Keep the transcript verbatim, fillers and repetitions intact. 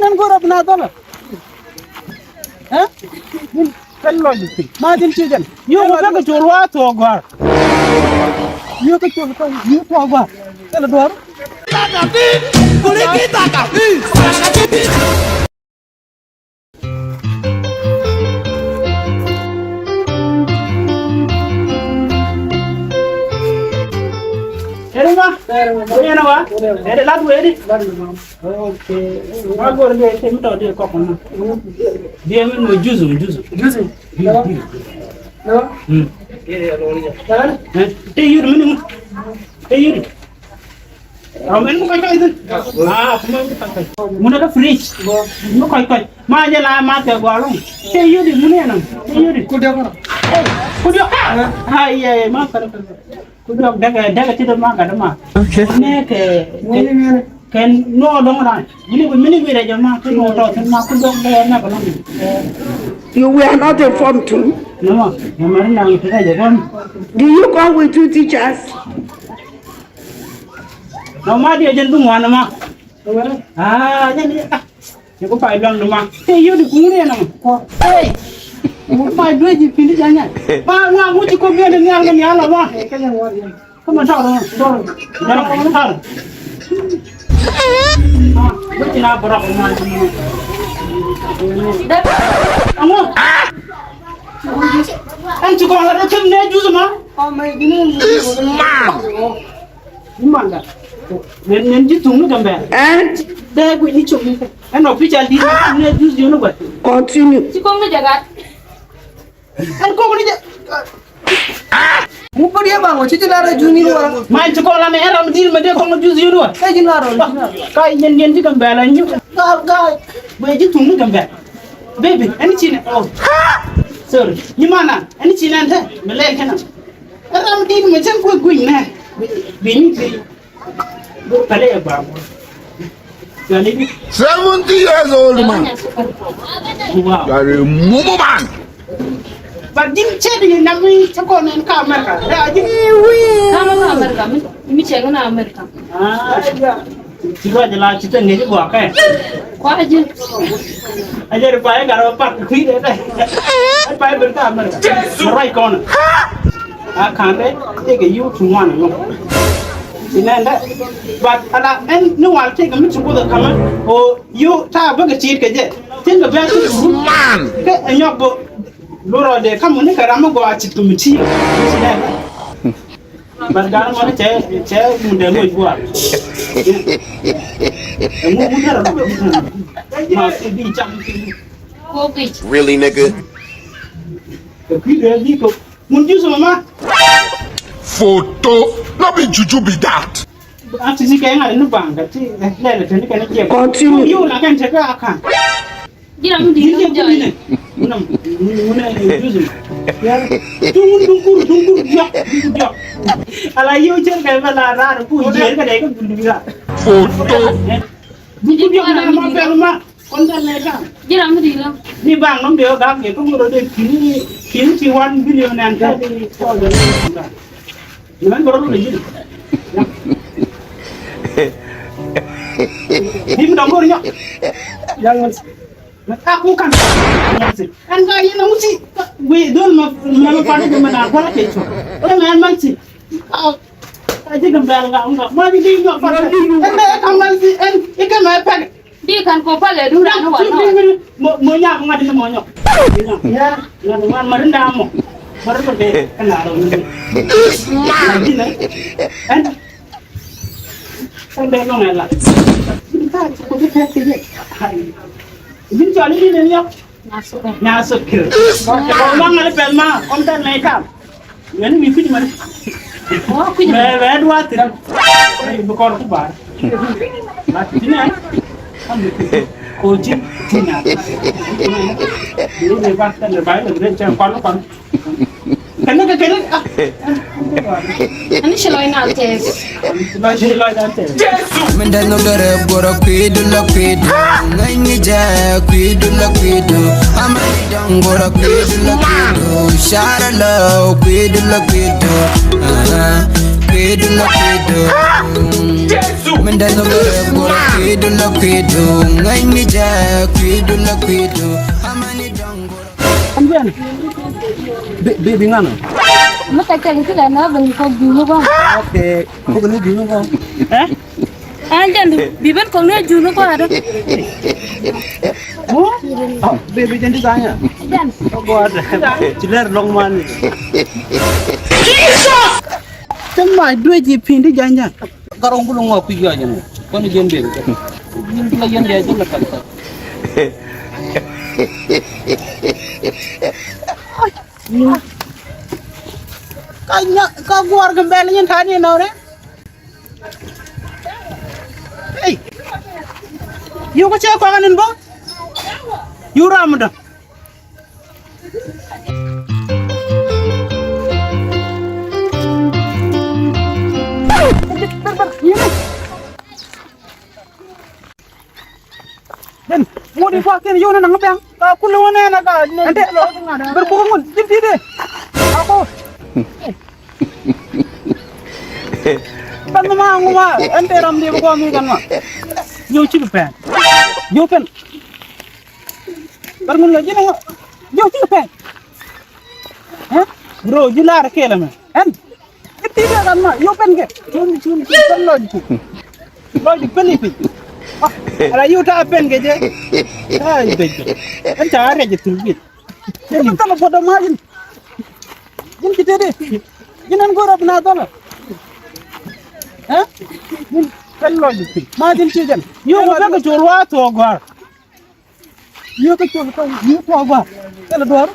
Nɛn go̱rɛ bi na dhɔlɛ. Ɛ? Kɛn lɔc i̱ thi̱n. Ma thi̱n ci jɛn. Yio̱k bɛ kɛ col wa thuɔɔk gɔ̱a̱r. Yio̱k kɛ col kɛ yio̱k thuɔɔk gɔ̱a̱r. Thilɛ duɔ̱ɔ̱r. Ɛn ma? Ɛn ma? Ɛn lat wee di? Okay. Ma gor di te mi tɔ di kɔk ma. Di mi no juzu, juzu. Juzu. Juzu. No. Mm. Te yuri mini mu. Te yuri. Ram en mu kɔc kɔc thin. Ah, kuma mu kɔc kɔc. Mu na ka fridge. Mu kɔc kɔc. Ma jɛ la ma te gɔlum. Te yuri mu ne nam. Te yuri. Ku diɔ. Ku diɔ. Ai ai ma kɔc kɔc. Ku diɔk dɛkɛ dɛkɛ ti dee ma gat ma. Okay. Nɛ kɛ kɛ nuɔ dɔŋ ran. Mini mini wi rɛ jɛ ma ti nuɔ tɔ ti ma ku diɔk dɛkɛ na kɛ lɔŋ. You were not informed too. Nɛ ma nɛ ma ri na ti rɛ jɛ bɔn. Do you come with two teachers? Nɔ ma diɛ jɛn bi ŋuan ma. Ah, jɛn ah. Ni ku pay luaŋ ni ma. Te yodi ku ŋuni ɛnɔ. Hey. Ku pay duwe ji pindi janya. Ma ŋa ŋu ci ko biɛn ni al ni al ma. Kama tɔr tɔr. Jara kama tɔr. Duwe ci na bɔrɔ ko ma. Aŋu. Ɛn ci ko la do tem ne jus ma. This man. Imanda. Nen nen ji̱ thuŋ ni Gambɛl. Ɛn dee guic ni cop ni kɛ. Ɛn official di ni jus yuni gua̱th. Continue. Ci koŋ ni jagat. Ɛn koŋ ni jagat. Mu put yɛ baŋ wä ci ji̱ lar jus ni wä. Ma ci koŋ la mɛ ɛn ram dil mɛ dee koŋ jus yuni wä. Kɛ ji̱ lar wä. Ka yɛn yɛn ji̱ Gambɛl ɛn ji̱. Gal gal. Bɛ ji̱ thuŋ ni Gambɛl. Baby ɛn ci nɛ. Oh. Sorry. Ni mana ɛn ci nɛ ɛn tɛ mɛ lɛl kɛnɛ. Ram din mɛ cɛn kuɛ guic nɛ. Bini bi. Bur pɛlɛ yɛ gua bur. Seventy years old man. Wow. You are a mumu man. But din cɛ di na mi cɛ kɔn ɛn ka America. Ya di. Ka America mi mi cɛ na America. Ah. Ci ruac la ci te ŋi̱i̱c guɔ kɛ. Kua̱c ji̱. A jɛ ri pay gat rɔ pak kui̱ dee dee. A pay ben ka America. Ruac kɔn. A ka̱n dee tëëkɛ yiw ti ŋuan ɛlɔ̱ŋ. Ci nɛn dee. But ala ɛn ni wal tëëkɛ mi ci guɔth ɛ ka̱mä. O yiw ta̱a̱ bäkɛ ti̱i̱t kɛ jɛ. Tin kɛ bɛn ti man. Kɛ ɛ nyɔk bä. Lurɔ dee ka̱m ni kɛ ram mi gɔaa ci kɛ mi ti̱i̱t. Ci nɛn dee. But gat mɔni cɛ cɛ mundɛ moc gua̱a̱r. Ɛŋu mundɛ rɔ ma ki bi cam ki. Really, nigga? Kɛ kui̱ dee bi kɛ mun jus mama. Photo. No be juju be that. A ti si kɛ ŋa̱ ni baŋ kɛ ti lɛlɛ tɛni kɛ ni jɛ. Continue. Yow la kɛn tɛ kɛ a ka̱n. Ji̱n jɛ kuni nɛ. Ŋunɛ ŋunɛ ŋunɛ juzi. Duŋ duŋ kur duŋ kur diɔk duŋ kur diɔk. Ala yiw cɛn kɛ bɛ la raar ku jiɛn kɛ dɛ kɛ duŋ duŋ diɔk. Foto. Duŋ kur diɔk na ma pɛl ma. Kɔn kɛ lɛ ka. Ji̱n ram mi di la. Ni baŋ nɔm de ɔ gak kɛ kä ŋurɔ de kini kini ti one billion and thirty thousand. Ni mɛn bɛ rɔ rɔ ni ji̱n. Ni mi dɔŋ go̱r nyɔk. Yaŋ ŋäl si. Mɛ ka ku ka̱n. Yaŋ ŋäl si. Ɛn ka yɛn a ŋuci. Guiy dhol mɛ mɛ mɛ kuat jɛ mɛ na kuat kɛ cɔ. Ɛn mɛ ɛn mal si. Ka ji̱ Gambɛl ŋa ŋa ma ji̱ di nyɔk kuat. Ɛn mɛ ɛn ka mal si ɛn ikɛ mɛ pɛk. Di kan ko pale du ran wa no. Mo mo nya ko ngadi mo nyok. Ya, na ma ma rinda mo. Ma rinda de kana ro ni. This man. Di na. Ɛn. Ɛn de no ngala. Di ka ko de te te. Di jɔ ni ni nyok. Nya sot kiri. This man. Ma ngala pel ma, kon tan me kam. Mɛn mi kui̱c mɛn. Mɛ mɛ duath thi̱n. Bi kɔr ku bar. Lakin ɛ kam bi kui̱c ko ji̱ ti na. Bi ni ba kɛn ba ni bi cɛ kɔn kɔn. Kɛn kɛ kɛn. Ani ci lɔc nal tɛɛth. Lɔc ci lɔc nal tɛɛth. Min dɛn nɔ gɛrɛ bɔrɔ kuidu la kuidu. Ŋäc ŋi̱ jɛ kuidu la kuidu. Ama ni dɔŋ bɔrɔ kuidu la kuidu. Cara la kuidu la kuidu. Ah, Kwidu la kwidu. Min dɛn bɛ gura kwidu la kwidu. Ŋäcni jɛ kwidu la kwidu. Amani dɔŋ gura. An bɛn. Bi, bi, bi ŋanɔ? Mi ka cɛ ki lɛ na ben kɔ juni kɔ. Ok. Kɔ ni juni kɔ. Eh? An jɛn bi ben kɔ ni juni kɔ adɔ. Bi, bi jɛn ti zanya. Jɛn. Kɔ adɔ. Ci lɛr lɔŋ man ni. Cä mac duec ji̱ pi̱i̱n ti ja̱ny ja̱ny. Garɔ ŋul ŋɔk kui̱ yɔc ɛn kɔn jɛn ben. Yɛn diɛ jɛn la kal kal. Ka nya, ka guɔr kɛ bɛl nyin ta̱a̱ ni nɔnɛ. Hey. Yuk kɛ cɛ kɔk ɛn in bä. Yuk ram dä. Jɛn ŋut in kuak kɛn yio̱w ni naŋ bɛŋ ka kul wä nɛn a ka nɛn. Ɛn tɛ bɛr kuk ŋun ji̱n ti̱t dee. A ko. Kan ma ŋuma ɛn tɛ ram diɛ bi kɔn mi kan ma. Yio̱w cikɛ pɛn. Yio̱w pɛn. Bär ŋun lɔ ji̱n ŋɔ ji̱ ɔ ji̱ pɛn. Ɛ bro ji̱ laar kɛɛl ɛmɛ ɛn. Ji̱ ti̱i̱t ɛ kan ma yio̱w pɛn kɛ. Cuun cuun cuun pɛn lɔc ku lɔc ku pɛn i̱ piny. Ala yio̱w ta̱a̱ pɛn kɛ jɛ. Ta̱a̱ i̱ piny kɛ ɛn ca riɛc ɛ thil bi̱i̱t. Ji̱n mi thilɛ puɔ̱t ɛ ma ji̱n. Ji̱n ci tëëdi ji̱n ɛn go̱o̱r ɛ bi na dhɔlɛ. Ɛ ji̱n pɛn lɔc ku piny ma ji̱n ci jɛn. Yio̱w ku pek kɛ col wa thuɔɔk gɔ̱a̱r. Yio̱w kä cuɔl kä yio̱w tuɔɔk gɔaa. Thilɛ duɔ̱ɔ̱r.